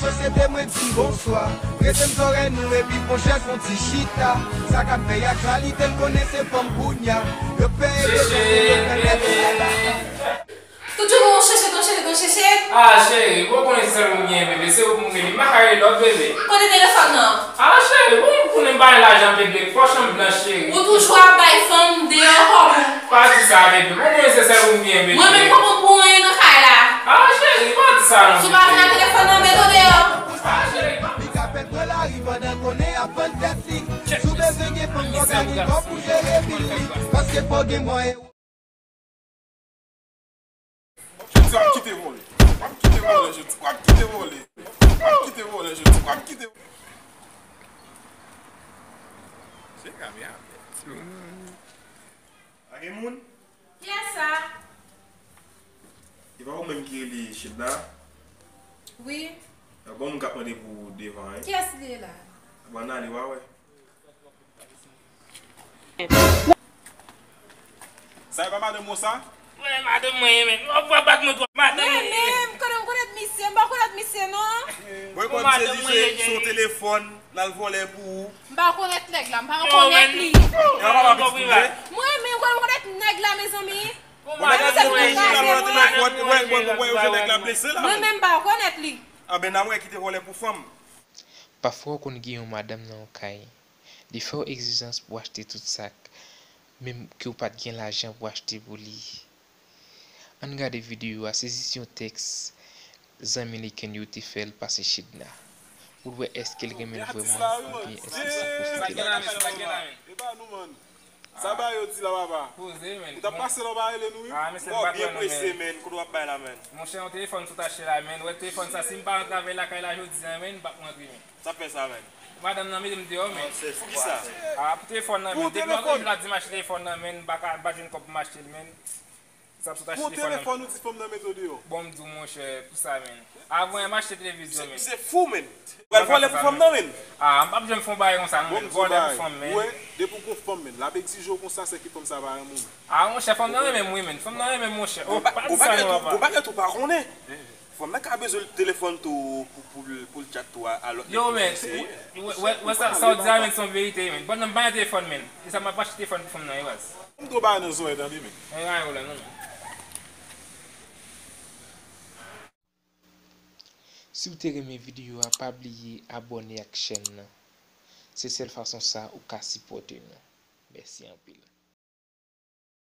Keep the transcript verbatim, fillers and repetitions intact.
Sosyete mwen di m bonswa. Prete m zòrèy nou epi pran chèz fè yon ti chita. Sa k ap fè aktyalite m konnen se fanm kounya. Yo peye yo chèche yo fè nèg yo la. Toujou gon chèche, gon chèche, gon chèche. Ah, cheri, bon konnen se sèl ou m gen, bebe. Se ou m rele. M pa ka rele lòt, bebe. Kote telefòn nan? Ah, cheri, bon, ou konnen m pa gen lajan, bebe. Pòch lan blanch, cheri. Ou toujou ap bay fanm deyò kòb ou. Pa di sa, bebe. Bon konnen se sèl ou m gen, bebe. Mwen menm, m pa konn pou anyen nan kay la. Ah, cheri, pa di sa, non, bebe. Si w pa vin ak telefòn nan, m met ou deyò. Ah, cheri, pa di sa. Li ka fè pran lari pandan konnen ap vann tèt li. Si w bezwen gen fanm, fò w ka gen kòb pou jere bil li. Paske fò w gen mwayen. Jodi, w ap kite vòlè. W ap kite vòlè jodi. W ap kite vòlè. W ap kite vòlè jodi. W ap kite. Se grave, a. Pa gen moun? Kiyès sa? E pa ou menm ki rele Shedna? Wi. Bon, moun k ap mande pou ou devan, wi. Kiyès li ye la? Bon, n ale, w a wè. Sa e pa madanm ou sa? Mwen, madanm mwen ye, men. W ap bat mwen twòp, madanm mwen ye. Mwen menm, konnen m konèt misye, m pa konèt misye, non. Bon, e konn se di se, se yon telefòn, l al vòlè pou ou. M pa konèt nèg la, m pa konèt li. E pa papa pitit ou ye? Mwen menm, konnen m konèt nèg la, mezanmi. Bon, nèg la di nou konn jwe nan telefòn, wè, wè, wè, wè, yo jwenn nèg la blese la. Mwen menm, m pa konèt li. A ben, n a wè ki te vòlè pou fanm. Pafwa, w konn gen yon madanm nan yon kay. Li fè w egzijans pou w achte tout sa k, menm ke w pa t gen lajan pou achte pou li. Ann gade videyo a, se jis yon tèks zanmi Liken yo te fè l pase Shedna, pou l wè èske l renmen l vrèman oubyen èske se pwofite l ap pwofite. Sa ba yo di la, papa. Poze, men. Ou t ap pase la, w pa rele nou, wi. Ah, mesye, m pa t wè nou, men. Byen prese, men. Kote w ap bay la, men? Monchè, yon telefòn sot achte la, men. Wè telefòn sa, si m pa rantre avè l lakay la jodi a, men, m p ap rantre, men. Sa fè sa, men? Madanm nan mete m deyò, men. Poukisa? Ah, pou telefòn nan, men. Depi yon la di m achte telefòn nan, men, m pa ka, m pa jwenn kòb pou m achte l, men. Sa sot achte telefòn nan. Pou telefòn ou ti fanm nan mete w deyò? Bon, m di w, monchè, pou sa, men. Avan, m achte televizyon, men. Misye fou, men. Pral vòlè pou fanm nan, men. Ah, m p ap janm fè yon bagay konsa, non, men. Vòlè pou fanm, men. Ou wè, depi w gon fanm, men, l ap egzije w konsa, se ke fanm sa pa renmen w, men. Ah, monchè, fanm nan renmen m, wi, men. Fanm nan renmen m, monchè. Oh, pa di sa, non, papa. Gon bagay tou pa konnen. Fanm nan ka bezwen telefòn tou pou, pou, pou l tchat tou a, a lòt nèg ki sere. Yo, men, wè, wè, wè, sa, sa w di a, men, se yon verite, men. Bon, non, m pa gen telefòn, men. Se sa, m ap achte telefòn pou fanm nan, wi, baz. M tou ba nan zòrèy tande, men. Mwen pa gen pwoblèm, non, men. Si w te renmen videyo a, pa bliye abòne ak chèn nan. Se sèl fason sa ou ka sipòte nou. Mèsi anpil.